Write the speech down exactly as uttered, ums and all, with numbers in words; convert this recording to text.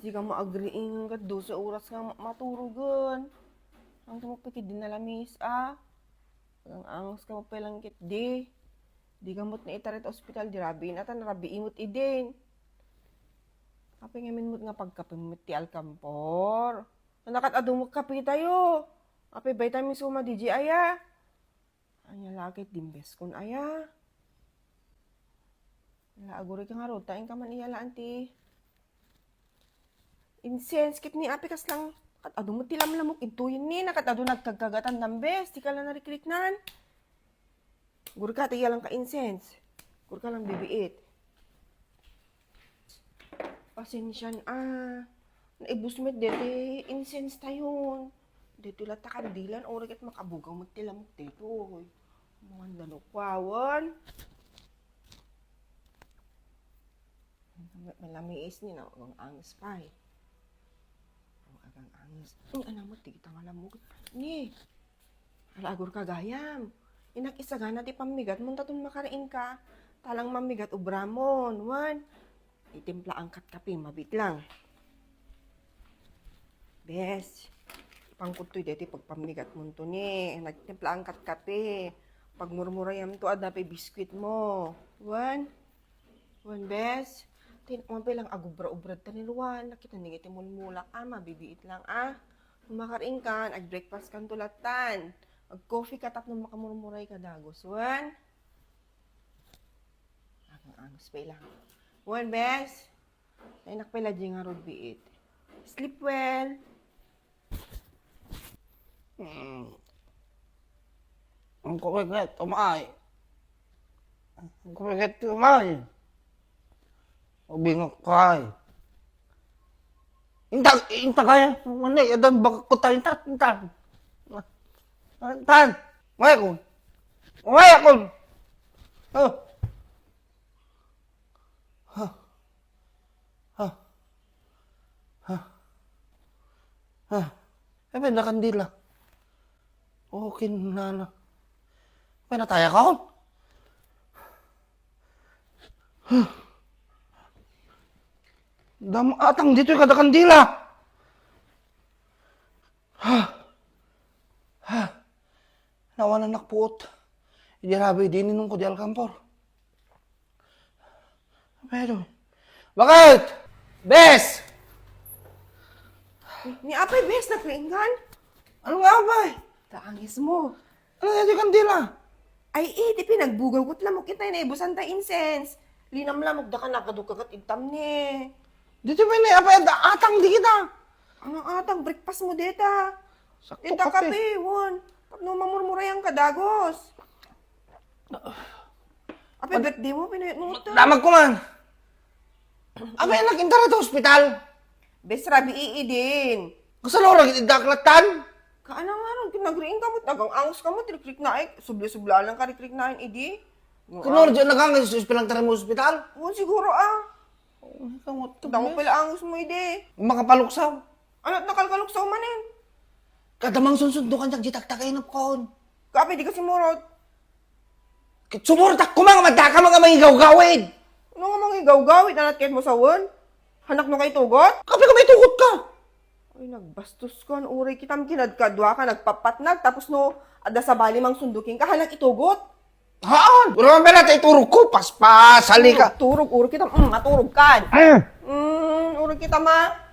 Di ka mo agriing ket dose oras nga ma-, maturogen. Ang tumok pa ket di nalamis, a. Ang angas ka mo pa lang ket di. Di ka mo't naitarit ospital, di rabiin atan, rabiin mo't idin. Apay ngamin mo't nga pagkapimmet ti alkampor? Nanakat adumok kape tayo. Apay vitamins mo ma D J aya? Anya lakit dimbes kun aya. Ala, aguri ka nga rod, tain ka man iyalaan ti incense, kit ni api kas lang, kat adu mo ti lamlamok, intuyin ni, nakat adu nagkagkagatan dambes, di ka lang narikriknan. Guri ka, ti iyalan ka incense. Guri ka lang bibiit. Pasensian, a. Naibus met deti incense tayon. Deti latta kandilan, uray ket makabugaw met ti lamok detoy. Manganda no kuawan. Malamiis ni, no? Ang anges pay. Ang agang anges. Ni, anam mo, ti kita nga lamok. Ni, ala, agur ka gayam. Inak isagana ti pammigat mo, taton makariing ka. Talang mammigat ubramon. Wan, itimpla angkat kape, mabit lang. Bes, pangkuttoy deti pagpammigat mo to ni. Nagtimpla angkat kape. Pagmurmurayam to, adda pay biskuit mo. Wan, wan, bes. Tin, mabilang agubra-ubrad ta ni Luan. Nakita ni iti mulmulak, a, mabibiit lang, a. Makariing kan, ag-breakfast kan tulatan. Ag-coffee ka tapno makamurmuray ka dagos. Wan? Ang angus pa ilang. Wan, bes. Ay, nakpela di nga rod biit. Sleep well. Mm. Ang kumikat, umay. Ang kumikat, umay. Ubingak kay. Intag, intag kaya. Ano, adan bakak ko tayo, intan, intan. Intan. Umay ako. Umay ako. Oh. Ha. Ha. Ha. Ha. Ay, may nakandila. Okay na na. May nataya ka, oh. Damatang ditoy kada kandila. Ha. Ha. Nawanan nakpuot. Idi rabi, di ninong ko di alkampor. Pero, bakit? Bes! Ni apay, bes, nagriingkan? Ano nga, apay? Taangis mo. Ano nga di kandila? Ay, eh, di pinagbugaw ko, tlamok itay na ibusan ta incense. Linamlamok da ka nakadukagat itam ni. Di ti pwede, apay, da-, atang di kita. Ano atang breakfast mo deta? Sakto Ita kape. Kape, won. Tapno mamurmurayan ka dagos. Apay, birthday mo, pinayat mo ta. Damag ko man. Apay, nagintara ta ospital. Bes, rabi iidin. Kasano ra gid idaklat tan? Kaana nga ron, kinagriing ka mo, nagang angus ka mo, trikrik na ay, subli-sublaan lang ka, trikrik na ay, idi. Kunor, di nagang, sus, pinagtara mo ospital? Oo, siguro, ah. Ay, kamot ka, Damo bes. Pala angus mo, idi. Makapaluksaw. Ano, nakalkaluksaw manen? Kadamang sunsundukan, di taktak, inop kaon. Kape, di ka simurot. Ket sumurtak koma nga madda ka nga mangigawgawid. Ano nga mangigawgawid? Anat ket mo sawen? Hanak no kay tugot? Kape ka may tugot ka. Ay, nagbastos ka. Uray kitam kinadkadua ka, nagpapatnag, tapos no, adda sabali mang sunduking ka, hanak itugot. Haan! Wala man pala, ta iturog ko, paspasali ka. Turog, turog, uray kitam, mm, maturog ka. Ah! Mm, uray kitam, ah.